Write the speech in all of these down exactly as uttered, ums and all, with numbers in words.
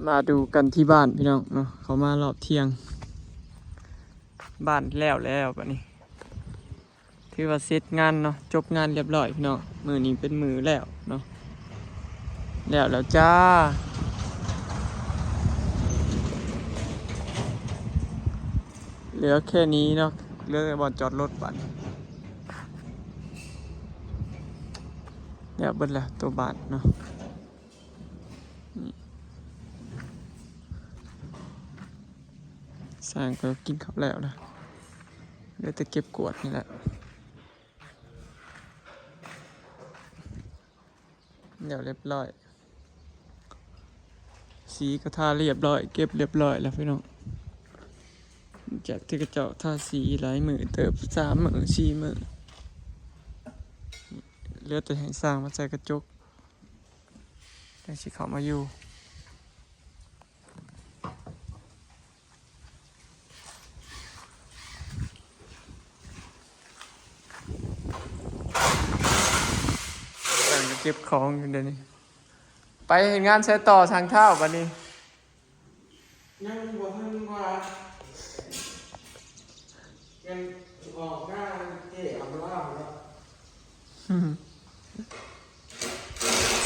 มาดูกันที่บ้านพี่น้องเนาะ เขามารอบเที่ยง บ้านแล้วแล้วบัดนี้ ถือว่าเสร็จงานเนาะ จบงานเรียบร้อยพี่น้อง มื้อนี้เป็นมื้อแล้วเนาะ แล้วแล้วจ้า เหลือแค่นี้เนาะ เหลือแต่บ่อนจอดรถบัดนี้ แล้วเบิดแล้วตัวบ้านเนาะ นี่ สร้างก็กินข้าวแล้วนะ เหลือแต่เก็บกวาดนี่แหละ แล้วเรียบร้อย สีก็ทาเรียบร้อย เก็บเรียบร้อยแล้วพี่น้อง จากที่เขาเจ้าทาสีหลายมื้อเติบ สามมื้อ สี่มื้อ เหลือแต่ให้สร้างมาใส่กระจก จั่งสิเข้ามาอยู่ กำลังเก็บของอยู่เดี๋ยวนี้ ไปเฮ็ดงานใส่ต่อทางเท้าบัดนี้ ยังบ่ทันว่า ยังออกหน้าเจ๊เอาไปว่าเนาะ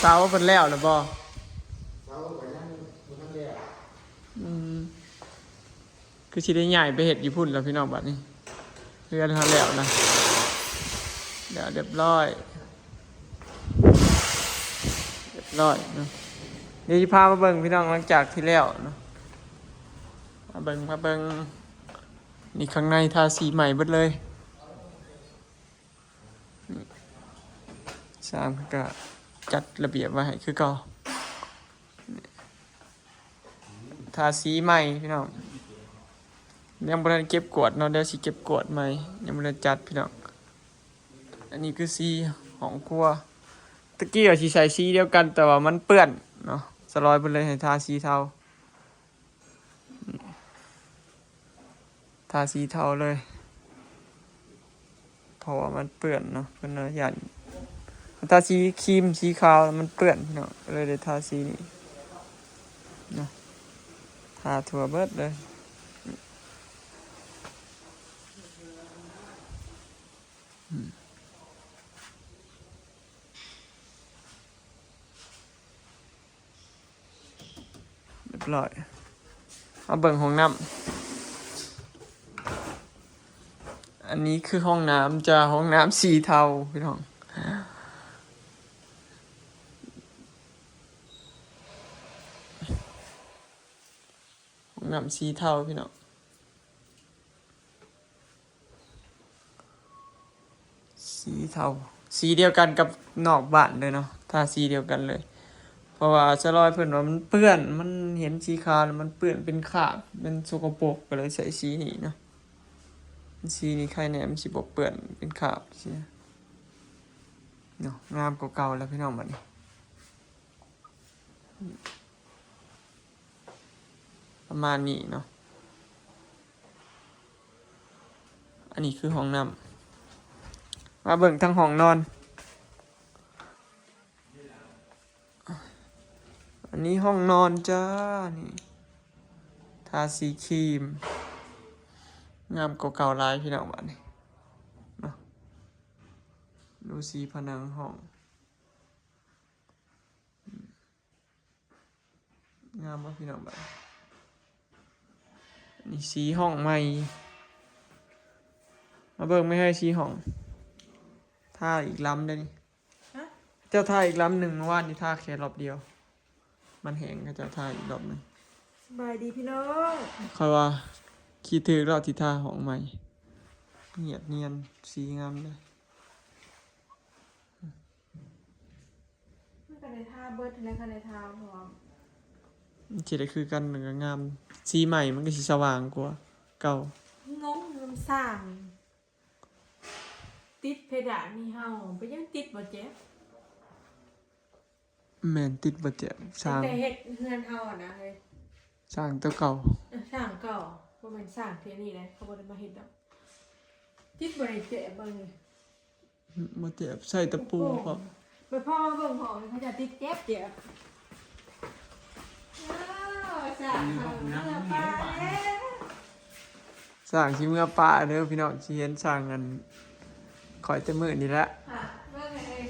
เสาเพิ่นแล้วหรือบ่ เสาก็ยังบ่ทันแล้ว อืม คือสิได้ย้ายไปเฮ็ดอยู่พุ้นแล้วพี่น้องบัดนี้ เฮือนเฮาแล้วนะ แล้วเรียบร้อย เรียบร้อยเนาะ เดี๋ยวสิพามาเบิ่งพี่น้องหลังจากที่แล้วเนาะ มาเบิ่ง มาเบิ่ง นี่ข้างในทาสีใหม่เบิดเลย นี่ สร้างก็จัดระเบียบไว้ให้คือเก่า ทาสีใหม่พี่น้อง ยังบ่ทันเก็บกวาดเนาะ เดี๋ยวสิเก็บกวาดใหม่ ยังบ่ทันจัดพี่น้อง อันนี้คือสีห้องครัว ตะกี้ว่าสิใส่สีเดียวกัน แต่ว่ามันเปื้อนเนาะ สลอยเพิ่นเลยให้ทาสีเทา ทาสีเทาเลย เพราะว่ามันเปื้อนเนาะ เพิ่นว่าย้าน ทาสีครีมสีขาวมันเปื้อนพี่น้อง ก็เลยได้ทาสีนี้เนาะ ทาทั่วเบิดเลย อืม เรียบร้อย มาเบิ่งห้องน้ำ อันนี้คือห้องน้ำจ้า ห้องน้ำสีเทาพี่น้อง ห้องน้ำสีเทาพี่น้อง สีเทา สีเดียวกันกับนอกบ้านเลยเนาะ ทาสีเดียวกันเลย เพราะว่าสลอยเพิ่นว่ามันเปื้อน มันเห็นสีขาวแล้วมันเปื้อนเป็นคราบ มันสกปรก ก็เลยใส่สีนี้เนาะ สีนี้ใครแน่มันสิบ่เปื้อนเป็นคราบสินะ เนาะ งามกว่าเก่าแล้วพี่น้องบัดนี้ ประมาณนี้เนาะ อันนี้คือห้องน้ำ มาเบิ่งทางห้องนอน อันนี้ห้องนอนจ้า นี่ ทาสีครีม งามกว่าเก่าหลายพี่น้องบัดนี้ เนาะ ดูสีผนังห้อง งามบ่พี่น้องบัดนี้ นี่สีห้องใหม่ มาเบิ่งไม่ให้สีห้อง ทาอีกลำได้นี่ ฮะ เจ้าทาอีกลำหนึ่ง เมื่อวานนี้ทาแค่รอบเดียว มันแห้งก็เจ้าทาอีกรอบหนึ่ง สบายดีพี่น้อง ค่อยว่าคิดถึงรอบที่ทาห้องใหม่ เนียดเนียน สีงามเลย มันก็ได้ทาเบิดนะ คันได้ทาพร้อม มันสิได้คือกัน มันก็งาม สีใหม่มันก็สิสว่างกว่าเก่า งง มันสร้าง ติดเพดานนี่เฮา ไปยังติดบ่แจ๊ะ แม่นติดบ่แจ๊ะ สร้าง แต่เฮ็ดเฮือนเฮาอะนะเฮ้ย สร้างตัวเก่า เออ สร้างเก่า บ่แม่นสร้างเทื่อนี้นะ เขาบ่ได้มาเฮ็ดดอก ติดบ่ได้แจ๊ะเบิ่ง บ่แจ๊ะ ใส่ตะปูพร้อม ไปพ่อมาเบิ่งห้องนี่เขาจะติดแจ๊ะแจ๊ะ อ้าว สร้างเมือป่าแล้ว สร้างสิเมือป่าเด้อพี่น้อง สิเห็นสร้างอัน ข้อยแต่มื้อนี้แหละ ค่ะ เบิ่งให้เอ้ย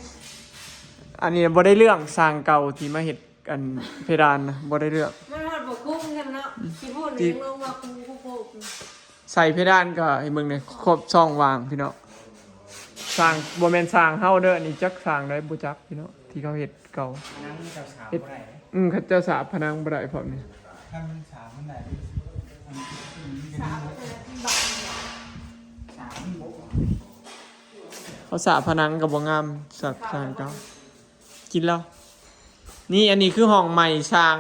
อันนี้บ่ได้เรื่อง สร้างเก่าที่มาเฮ็ดอันเพดานนะ บ่ได้เรื่อง มันฮอดบ่คุ้มกันเนาะ สิพูด ที่ ยังลงว่าคุ้ม คุ้ม คุ้ม ใส่เพดานก็ให้เบิ่งเนี่ย ครบช่องว่างพี่น้อง สร้าง บ่แม่นสร้างเฮาเด้อ อันนี้จักสร้างได้บ่จักพี่น้อง ที่เขาเฮ็ดเก่า ผนังเจ้าสาว เฮ็ด บ่ได้ อืม เขาเจ้าสาบผนังบ่ได้พร้อมนี่ ถ้ามันสาวมันได้ สาวแต่ละที่บ้าน สาวมันบ่ เขาสาบผนังก็บ่งาม สาบสร้างเก่า กินแล้ว นี่อันนี้คือห้องใหม่สร้าง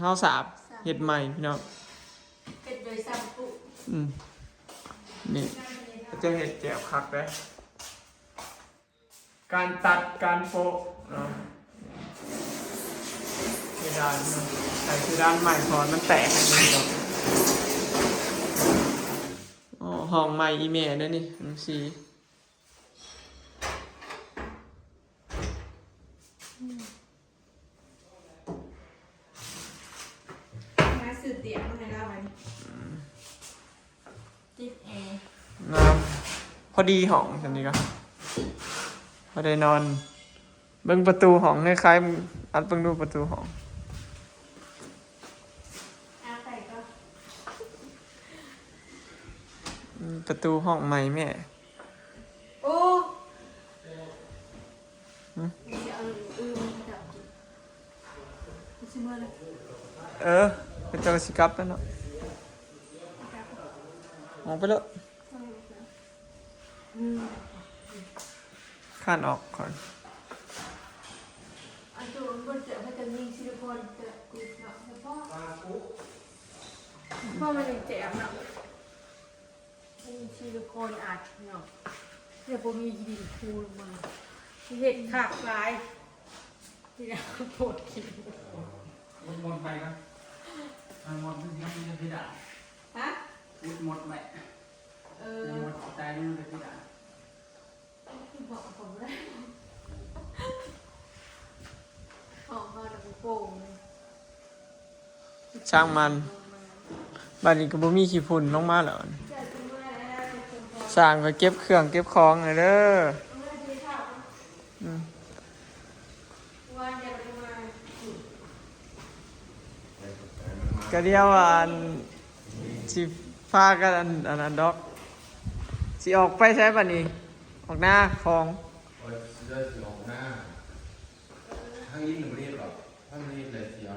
เฮาสาบเฮ็ดใหม่พี่น้อง เฮ็ดโดยช่างปุ๊ อืม นี่ เขาเจ้าเฮ็ดแจ่วคักเด้ การตัด การโปะเนาะ เพดานเนาะ ใส่เพดานใหม่ก่อน มันแตกอันนี้ก่อน อ๋อ ห้องใหม่อีแม่เด้อนี่ จังซี่ มาซื้อเตียงมาให้เราอัน ติดแอร์ งาม พอดีห้อง จังนี้ก็ พอได้นอน เบิ่งประตูห้อง คล้ายๆ อัดเบิ่งดูประตูห้อง อ่ะ ไปก็ อืม ประตูห้องใหม่แม่ โอ้ หืม เดี๋ยวเอาอื่นมาจับกิน ไม่ใช่เมื่อเลย เออ เป็นเจ้าสิกลับแล้วเนาะ ออกไปแล้ว อืม ข้านออกก่อน อันตัวมันจะให้จะยิงซิลิโคนจะติดเนาะ แล้วก็ เพราะมันยังแจมเนาะ มีซิลิโคนอัดเนาะ เดี๋ยวบ่มีดินคูลงมา เฮ็ดคักหลาย ที่แล้วปวดขี้ อุดหมดไปครับ มันหมดมันยังไม่ได้เพดาน ฮะ อุดหมดไป เออ หมดใจนี่มันเป็นเพดาน บอกผมเลย ออกมาแล้วกูโป่งเลย ช่างมัน บัดนี้ก็บ่มีขี้ฝุ่นลงมาแล้ว สร้างก็เก็บเครื่องเก็บของเลยเด้อ อืม ก็เดี๋ยวอัน สิพากันอัน อันนั้นดอก สิออกไปไสบัดนี้ ออกนาของ โอ้ย สิได้สิออกนา ทางนี้หนูเรียกหรอก ถ้าไม่เรียกเลยสิเอา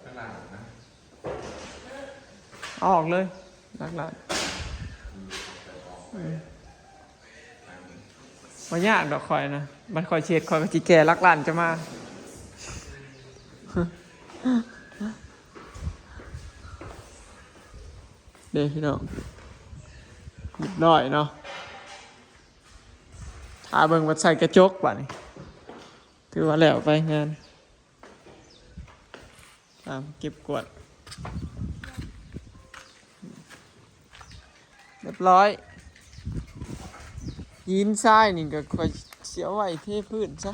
ข้างหลังนะ เอาออกเลย หลักล้าน อืม บ่ยากดอกข่อยนะ บัดข่อยสิเฮ็ด ข่อยก็สิแก่หลักล้านจะมา เด้พี่น้อง เรียบร้อยเนาะ ถ้าเบิ่งว่าใส่กระจกบัดนี้ ถือว่าแล้วไปงาน ตามเก็บกวาด เรียบร้อย หินทรายนี่ก็ค่อยสิเอาไว้เทพื้นซะ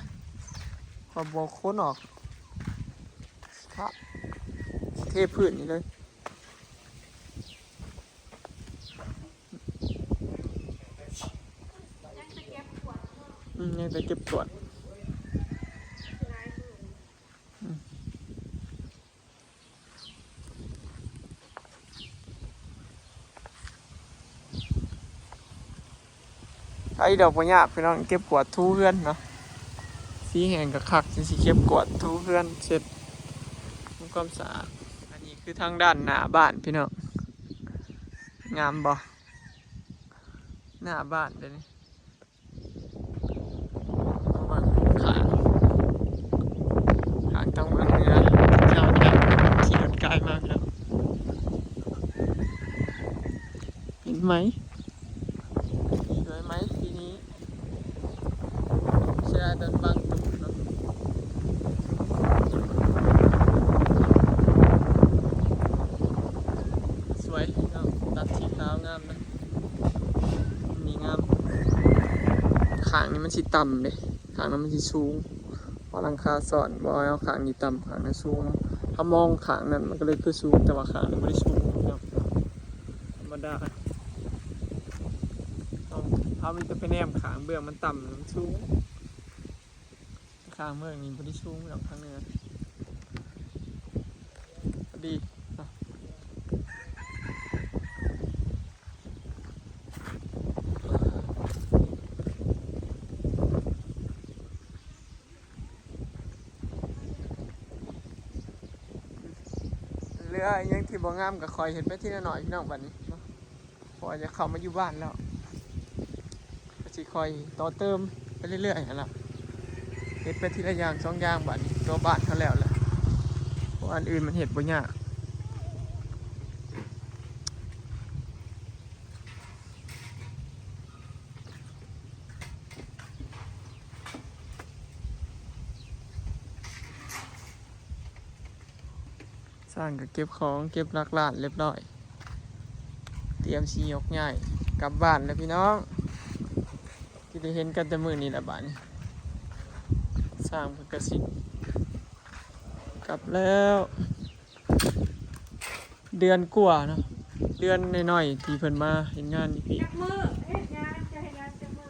ค่อยบ่ขนออก ครับ เทพื้นนี่เลย อืม ยังแต่เก็บกวาด อืม ไอ้ดอกบ่ยากพี่น้อง เก็บกวาดถูเฮือนเนาะ สีแห้งก็คัก สิเก็บกวาดถูเฮือนเช็ดทำความสะอาด อันนี้คือทางด้านหน้าบ้านพี่น้อง งามบ่ หน้าบ้านเด้อนี่ มาเบิ่งข้าง ข้างทางเมืองเหนือ เจ้าจะขี่รถไกลมาพี่น้อง เห็นไหม สวยไหมทีนี้ เสียดายตอนบังตูดเนาะ สวยเนาะ ตัดสีขาวงามนะ นี่งาม ข้างนี้มันสิต่ำเด้ ข้างนั้นมันสิสูง เพราะหลังคาซ้อน บ่เอาข้างนี้ต่ำ ข้างนั้นสูง ถ้ามองข้างนั้นมันก็เลยคือสูง แต่ว่าข้างนี้บ่ได้สูงเนาะ ธรรมดา เอา เอามีแต่ไปแนมข้างเบื้องมันต่ำ มันสูง ข้างเมืองนี่บ่ได้สูงดอก ทางเหนือ พอดีเนาะ เรืออิหยังที่บ่งามก็ค่อยเฮ็ดไปทีละน้อยพี่น้อง บัดนี้เนาะ เพราะว่าจะเข้ามาอยู่บ้านแล้ว ก็สิค่อยต่อเติมไปเรื่อยๆหั่นล่ะ เฮ็ดไปทีละอย่างสองอย่าง บัดนี้ตัวบ้านเฮาแล้วแหละ เพราะอันอื่นมันเฮ็ดบ่ยาก ช่างก็เก็บของ เก็บหลักล้านเรียบร้อย เตรียมสิยกย้ายกลับบ้านแล้วพี่น้อง ที่ได้เห็นกันแต่มื้อนี้แหละบัดนี้ ช่างเพิ่นก็สิกลับแล้ว เดือนกว่าเนาะ เดือนน้อยๆที่เพิ่นมาเฮ็ดงานอยู่พี้ จักมื้อ เฮ็ดงาน จะเฮ็ดงานจักมื้อ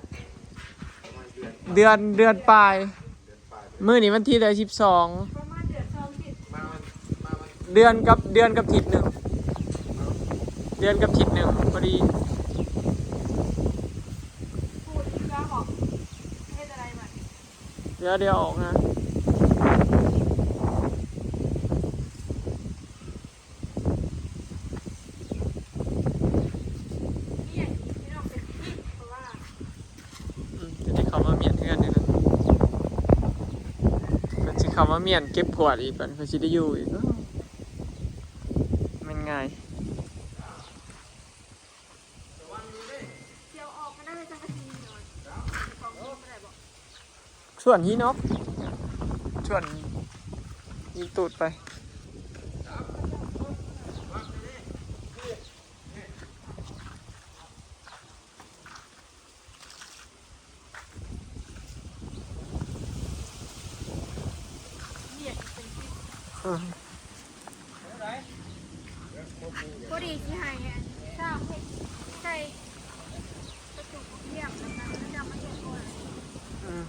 เดือน เดือนปลาย มื้อนี้วันที่เท่าใด สิบสอง ประมาณเดือนสองอาทิตย์ เดือนกับ เดือนกับอาทิตย์หนึ่ง เดือนกับอาทิตย์หนึ่งพอดี พูดอีกแล้วบอก เฮ็ดอะไรมา เดี๋ยว เดี๋ยวออกนะ เมียนพี่น้องเป็นพิษ เพราะว่า อืม จะได้เข้ามาเมียนเฮือนนี่นะ เพิ่นสิเข้ามาเมียนเก็บขวดอีก เพิ่น เพิ่นสิได้อยู่อีก อ้าว แม่นง่าย เดี๋ยวออกมาได้เลย จังกะทีหน่อย ของกินบ่ได้บ่ ส่วนนี้เนาะ ส่วนนี้ตูดไป อ่า พอดีสิให้อันเช้าให้ใส่กระจุกเยี่ยมนะคะ แล้วจะมาเยี่ยมก่อน อืม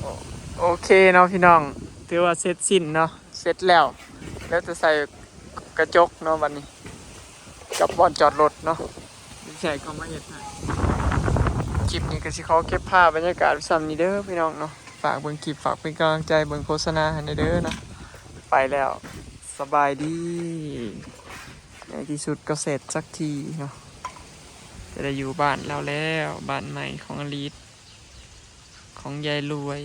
โอ โอเคเนาะพี่น้อง ถือว่าเสร็จสิ้นเนาะ เสร็จแล้ว แล้วจะใส่กระจกเนาะบัดนี้ กับบ่อนจอดรถเนาะ ใส่ก็มาเฮ็ดให้ คลิปนี้ก็สิขอเก็บภาพบรรยากาศไว้ส่ำนี้เด้อพี่น้องเนาะ ฝากเบิ่งคลิป ฝากเป็นกำลังใจ เบิ่งโฆษณาให้แหน่เด้อเนาะ ไปแล้ว สบายดี ในที่สุดก็เสร็จสักทีเนาะ จะได้อยู่บ้านเราแล้ว บ้านใหม่ของอลิส ของยายรวย